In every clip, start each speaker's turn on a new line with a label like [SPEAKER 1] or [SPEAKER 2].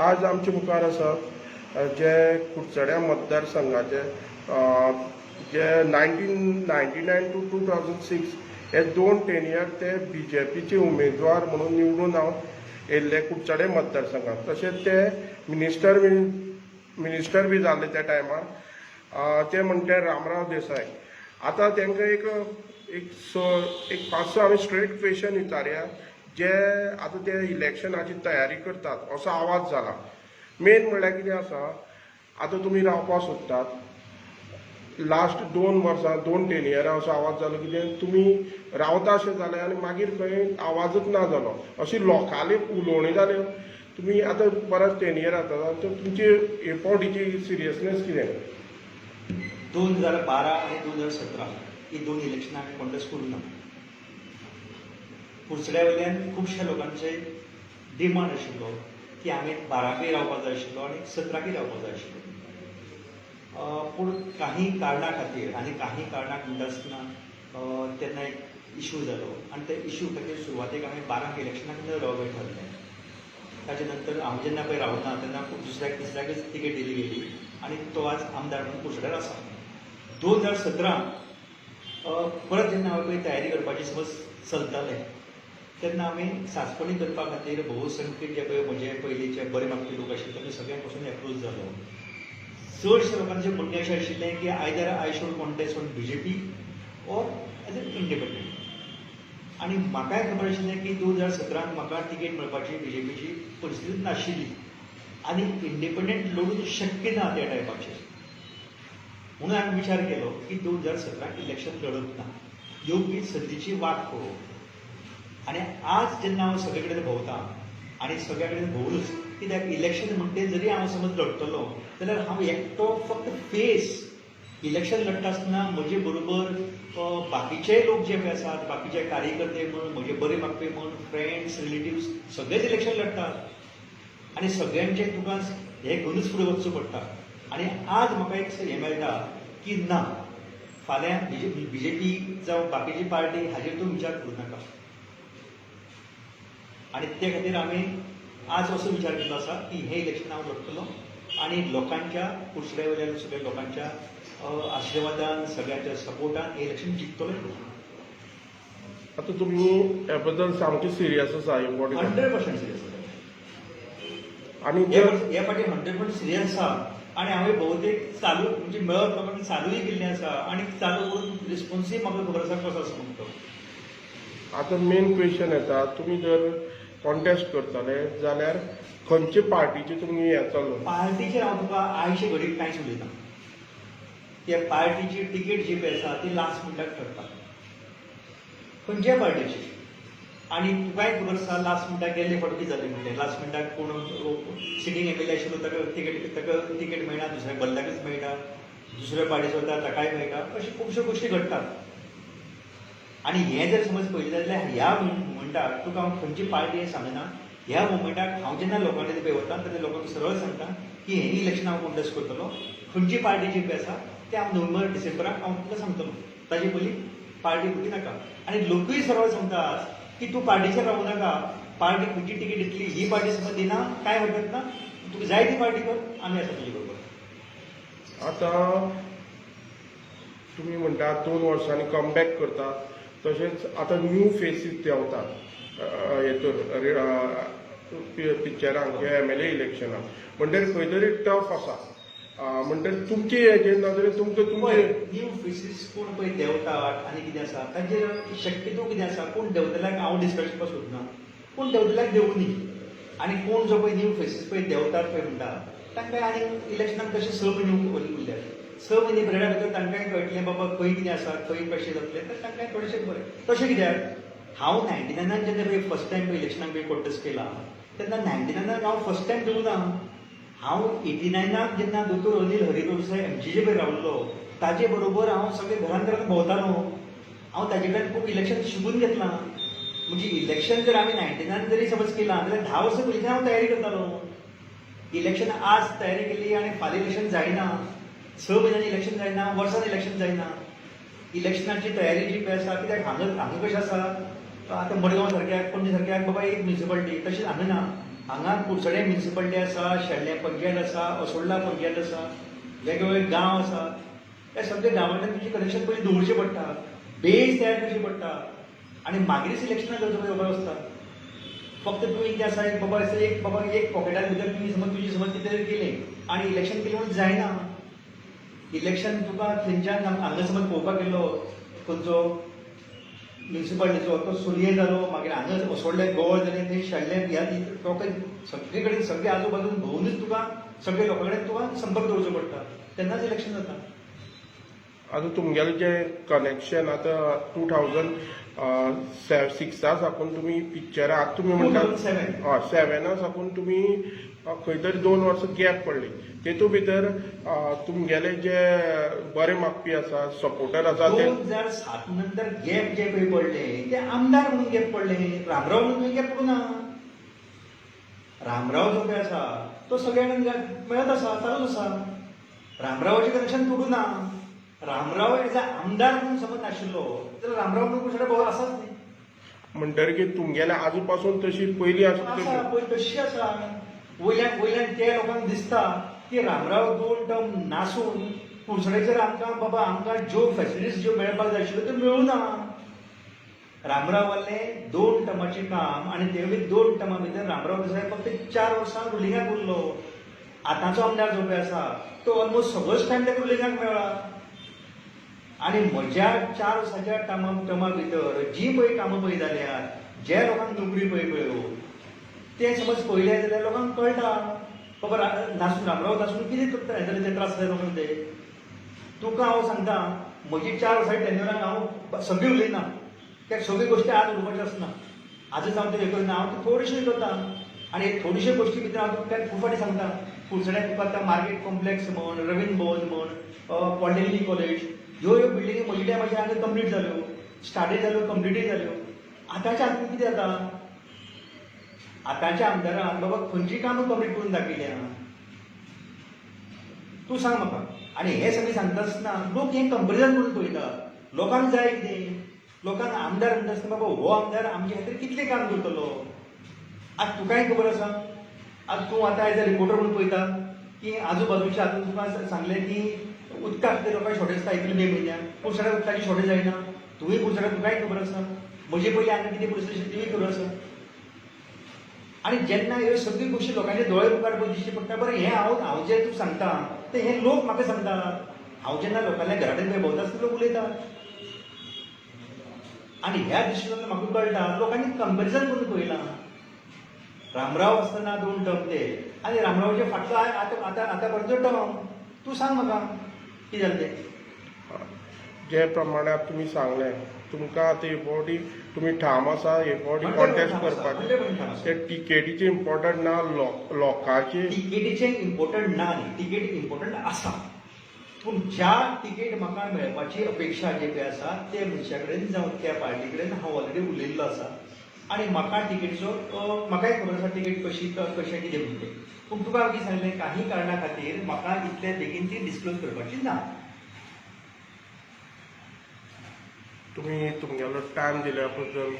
[SPEAKER 1] आज आमचे मुखार आसा जे कुडचड्या मतदारसंघाचे जे 1999 to 2006 हे दोन टेनियर ते बीजेपीचे उमेदवार म्हणून निवडून हांव येयल्ले कुडचडे मतदारसंघात. तशेंच ते मिनिस्टर बी जाल्ले त्या टायमार. ते म्हणटे रामराव देसाय. आतां तांकां एक एक स एक पांच स आमी स्ट्रेट क्वेश्चन विचारया, जे आतां ते इलेक्शनाची तयारी करतात असो आवाज जाला. मेन म्हणल्यार कितें आसा, आतां तुमी रावपाक सोदतात. लास्ट 2 वर्सां, दोन टेनियरां असो आवाज जालो कितें तुमी रावता अशें जालें आनी मागीर खंय आवाजच ना जालो, अशी लोकांली उलोवणी जाल्यो. तुमी आतां परत टेनियर जाता तर तुमची हे फावटीची सिरियसनेस कितें?
[SPEAKER 2] 2012 आनी 2017 ही दोन इलेक्शनां आमी कॉन्टेस्ट करूं ना. कुडचड्या वयल्यान खुबश्या लोकांचे डिमांड आशिल्लो की आमी 12कूय रावपाक जाय आशिल्लो आनी 17कूय रावपाक जाय आशिल्लो. पूण काही कारणां खातीर, आनी काही कारणाक म्हणटा आसतना तेन्ना एक इशू जालो आनी त्या इशू खातीर सुरवातेक आमी 12क इलेक्शनाक न रावप ठरलें. ताच्या नंतर हांव जेन्ना पळय रावना तेन्ना खूब दुसऱ्याक तिसऱ्याकच तिकेट दिली गेली आनी तो आज आमदार म्हणून कुडचड्यार आसा. 2017 परत जेन्ना हांवें पळय तयारी करपाची समज चलतालें तेन्ना आमी सासपणी करपा खातीर बहुसंख्य जे पळय म्हजे पयलींचे बरे मागपी लोक आशिल्ले तेमी सगळ्यां पासून एप्रोच जालो. चडशे लोकांचें म्हणणें अशें आशिल्लें की either I should contest on BJP or as an independent. आनी म्हाकाय खबर आशिल्लें की 2017त म्हाका तिकेट मेळपाची बीजेपीची परिस्थिती नाशिल्ली आनी इंडिपेंडंट लढून शक्य ना त्या टायपाचेर. म्हणून हांवें विचार केलो की 2017त इलेक्शन लढप ना, योग्य संदीची वाट पळोवप. आनी आज जेन्ना हांव सगळे कडेन भोंवता आनी सगळ्या कडेन भोंवूनच, कित्याक इलेक्शन म्हणटे जरी हांव समज लढतलो जाल्यार हांव एकटो फक्त फेस इलेक्शन लढटा आसतना म्हजे बरोबर बाकीचे लोक जे पळय आसात, बाकीचे कार्यकर्ते म्हण, म्हजे बरे मागपी म्हण, फ्रेंड्स, रिलेटिव्स सगळेच इलेक्शन लढटात आनी सगळ्यांचे तुका हें घेवनूच फुडें वचचें पडटा. आनी आज म्हाका एक हें मेळटा की ना, फाल्यां बीजेपी जावं बाकीची पार्टी हाजेर तूं विचार करूं नाका. आनी ते खातीर आमी आज असो विचार केल्लो आसा की हें इलेक्शन हांव लढटलो आनी लोकांच्या, कुडचड्या वयल्या सगळ्या लोकांच्या आशिर्वादान, सगळ्यांच्या सपोर्टान हें इलेक्शन जिखतलो.
[SPEAKER 1] आतां तुमी ह्या बद्दल सामके सिरियस आसा हे फावटी?
[SPEAKER 2] 100% सिरियस आसा.
[SPEAKER 1] आनी
[SPEAKER 2] हे हे फावटी 100% सिरियस आसा आनी हांवें बहुतेक चालू म्हणजे मेळत लोकांक चालूय केल्लें आसा आनी चालू करून रिस्पोन्सूय म्हाका खबर आसा कसो आसा म्हणून तो.
[SPEAKER 1] आतां मेन क्वेश्चन येता, तुमी जर कॉन्टेस्ट करतले जाल्यार खंयचे पार्टीचे तुमी हें चलो?
[SPEAKER 2] पार्टीचेर हांव तुका आयचे घडीक कांयच उलयना. त्या पार्टीची तिकेट जी पळय आसा ती लास्ट मिनटाक ठरता, खंयच्याय पार्टीची. आनी तुकाय खबर आसा, लास्ट मिनटाक गेल्ले फावटी कितें जालें म्हणलें, लास्ट मिनटाक कोण सिटींग एमएलए आशिल्लो ताका तिकेट मेळना, दुसऱ्या बदल्याकच मेळटा, दुसऱ्या पार्टीचो वता ताकाय मेळटा. अश्यो खुबश्यो गोश्टी घडटात. आनी हें जर समज पळयलें जाल्यार ह्या मुमेंटाक तुका हांव खंयची पार्टी हें सांगना. ह्या मुमेंटाक हांव जेन्ना लोकां कडेन पळय वता तेन्ना लोकांक सरळ सांगता की हें इलेक्शन हांव कॉन्टेस्ट करतलो. खंयची पार्टी जी पळय आसा तें हांव नोव्हेंबर डिसेंबराक हांव तुमकां सांगतलो, ताजे पयलीं पार्टी बुकी नाका. आनी लोकूय सरळ सांगता आज की तूं पार्टीचेर रावूं नाका, पार्टी खंयची तिकेट दितली, ही पार्टी समज दिना कांय हरकत ना, तुका जाय ती पार्टी कर, आमी आसा तुजे बरोबर.
[SPEAKER 1] आतां तुमी म्हणटा 2 वर्सांनी कमबॅक करता, तशेंच आतां न्यू फेसीस देंवतात हेतून पिक्चरांक किंवा एमएलए इलेक्शनाक, म्हणटकीर खंय तरी टफ आसा. म्हणटकीर तुमचे हेजे नदरेन तुमकां
[SPEAKER 2] पळय,
[SPEAKER 1] तुमचे
[SPEAKER 2] न्यू फेसीस कोण पळय देंवतात आनी कितें आसा तांचेर शक्यतो कितें आसा, कोण देंवतल्याक हांव डिस्कस करपाक सोदना, कोण देंवतल्याक देंवुनी. आनी कोण जो पळय न्यू फेसीस पळय देंवतात पळय म्हणटा तांकां आनी इलेक्शनाक तशें 6 म्हयने उरल्यात. 6 म्हयने पिरियडा भितर तांकांय कळटलें बाबा खंय कितें आसा, खंय कशें जातलें, तर तांकांय थोडेशें बरें. तशें कित्याक हांव 99नान जेन्ना पळय फर्स्ट टायम पळय इलेक्शनाक पळय कॉन्टेस्ट केला तेन्ना 99नान हांव फर्स्ट टायम दिवना. हांव 89नाक जेन्ना दोतोर अनिल हरी प्रभुदेसाय एमजीजे पळय रावल्लो ताजे बरोबर हांव सगळे घरान घरान भोंवतालो. हांव ताजे कडल्यान खूब इलेक्शन शिकून घेतलां. म्हणजे इलेक्शन जर आमी 99नान जरी समज केलां जाल्यार 10 वर्सां पयलींच्यान हांव तयारी करतालो. इलेक्शन आज तयारी केली आनी फाल्यां इलेक्शन जायना, 6 म्हयन्यांनी इलेक्शन जायना, वर्सान इलेक्शन जायना. इलेक्शनाची तयारी जी पळय आसा, कित्याक हांगा हांगा कशें आसा, आतां मडगांव सारक्याक, पणजे सारक्याक बाबा एक म्युनिसिपालिटी, तशेंच हांगा ना. हांगा कुडचडें म्युनिसिपालिटी आसा, शेल्डें पंचायत आसा, असोल्डा पंचायत आसा, वेगवेगळे गांव आसा. त्या सगळे गांवांतल्यान तुजें कनेक्शन पयलीं दवरचें पडटा, बेज तयार करची पडटा आनी मागीरच इलेक्शनाक वचपाक आसता. फक्त तुवें कितें आसा, एक बाबा एक बाबा एक पॉकेटान भितर तुवें समज तुजी समज कितें तरी केलें आनी इलेक्शन केलें म्हणून जायना. इलेक्शन तुका थंयच्यान हांगा समज पळोवपाक गेलो खंयचो म्युनिसिपालिटीचो तो सुलये जालो, मागीर हांगा असोळ्ळे गोळ जालें, थंय शेल्डें, ह्या लोकां सगळे कडेन सगळे आजूबाजून भोंवूनच तुका सगळे लोकां कडेन तुका संपर्क दवरचो पडटा, तेन्नाच इलेक्शन जाता.
[SPEAKER 1] आतां तुमगेलें जें कनेक्शन आतां 2006 साकून तुमी पिक्चरां आतां तुमी म्हणटा
[SPEAKER 2] 2007.
[SPEAKER 1] हय, 7 साकून तुमी खंय तरी 2 वर्सां गॅप पडली, तेतू भितर तुमगेले जे बरे मागपी आसा, सपोर्टर आसा ते
[SPEAKER 2] 2007 नंतर गॅप जे पळय पडले ते आमदार म्हणून गॅप पडले, रामराव म्हणून गॅप पडूं ना. रामराव जो पळय आसा तो सगळ्या मेळत आसा, चालूच आसा. रामरावाचें कनेक्शन तोडूं ना. रामराव एज अ आमदार म्हणून समज नाशिल्लो जाल्यार रामराव म्हणून कुडचड्यार भोव आसाच न्ही.
[SPEAKER 1] म्हणटकीर तुमगेले आजू पासून तशी पयलीं
[SPEAKER 2] आसा
[SPEAKER 1] आसली.
[SPEAKER 2] पळय तशी आसा. वयल्यान वयल्यान ते लोकांक दिसता की रामराव 2 टर्म नासून कुडचड्याचेर आमकां बाबा आमकां ज्यो फेसिलिटीज ज्यो मेळपाक जाय आशिल्ल्यो त्यो मेळूं ना. रामरावालें 2 टर्माचें काम आनी तेवूय बी 2 टर्मा भितर रामराव देसाय फक्त 4 वर्सां रुलिंगाक उरलो. आतांचो आमदार जो पळय आसा तो ऑलमोस्ट सगळोच टायम ताका रुलिंगाक मेळ्ळा. आनी म्हज्या 4 वर्साच्या टर्मा भितर जी पळय कामां पळय जाल्यात, जे लोकांक नोकरी पळय पळयो ते समज पळयले जाल्यार लोकांक कळटा बाबा नासून रामराव नासून कितें हें जालें, ते त्रास जाले लोकांक ते. तुका हांव सांगता म्हजी 4 वर्सां टेन्युराक हांव सगळीं उलयना, त्या सगळ्यो गोश्टी आज उलोवपाच्यो आसना. आजच हांव ते हें करिना, हांव ते थोड्योश्यो करता आनी थोड्योश्यो गोश्टी भितर हांव तुका खूब फावटी सांगता. कुडचड्यार तुका आतां मार्केट कॉम्प्लेक्स म्हण, रवींद्र भवन म्हण, पॉलिटेक्नीक कॉलेज, ह्यो ह्यो बिल्डिंगी म्हज्या टायमाचेर हांगा कंप्लीट जाल्यो, स्टार्टय जाल्यो, कंप्लिटय जाल्यो. आतांच्या हातूंत कितें जाता, आतांच्या आमदारान बाबा खंयची कामां कंप्लीट करून दाखयल्या तूं सांग म्हाका. आनी हें सगळें सांगता आसतना लोक हें कंपेरिजन करून पळयता. लोकांक जाय कितें, लोकांक आमदार म्हणटा आसतना बाबा हो आमदार आमचे खातीर कितलें काम करतलो. आतां तुकाय खबर आसा, आतां तूं आतां एज अ रिपोर्टर म्हणून पळयता की आजू बाजूच्या हातून तुका सांगलें की उदका खातीर लोकांक शॉर्टेज आसता एप्रील मे म्हयन्याक, कुडचड्यार उदकाची शॉर्टेज जायना. तुवें कुडचड्यार तुकाय खबर आसा, म्हजे पयलीं हांगा कितें परिस्थिती आशिल्ली तिवूय खबर आसा. आनी जेन्ना ह्यो सगळ्यो गोश्टी लोकांच्या दोळे मुखार पळय दिश्टी पडटा, बरें हें हांव हांव जें तूं सांगता तें हे लोक म्हाका सांगतात. हांव जेन्ना लोकांल्या घरा कडेन पळय भोंवता आसतना लोक उलयतात आनी ह्या दृश्टीकोनांतल्यान म्हाका कळटा लोकांनी कंपेरिजन करून पळयलां. रामराव आसतना 2 टर्म ते आनी रामरावाचे फाटलो आतां आतां आतां पर्यंत टर्म, तूं सांग म्हाका कितें जालें तें.
[SPEAKER 1] जे प्रमाणे आतां तुमी सांगलें तुमकां आतां हे फावटी तुमी ठाम आसा हे फावटी कॉन्टेस्ट करपाचें, ते टिकेटीचें इम्पोर्टंट ना, लोकांची
[SPEAKER 2] टिकेटीचें इम्पोर्टंट ना न्ही, टिकेट इम्पोर्टंट आसा, पूण ज्या टिकेट म्हाका मेळपाची अपेक्षा जी पळय आसा ते मनशा कडेन जावं त्या पार्टी कडेन हांव ऑलरेडी उलयल्लो आसा आनी म्हाका टिकेटीचो म्हाकाय खबर आसा टिकेट कशी कशें कितें म्हणून तें. पूण तुका हांव कितें सांगलें, काही कारणा खातीर म्हाका इतले बेगीन ती डिस्क्लोज करपाची ना.
[SPEAKER 1] तुमी तुमगेलो टायम दिल्या बद्दल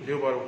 [SPEAKER 1] देव बरो करूं.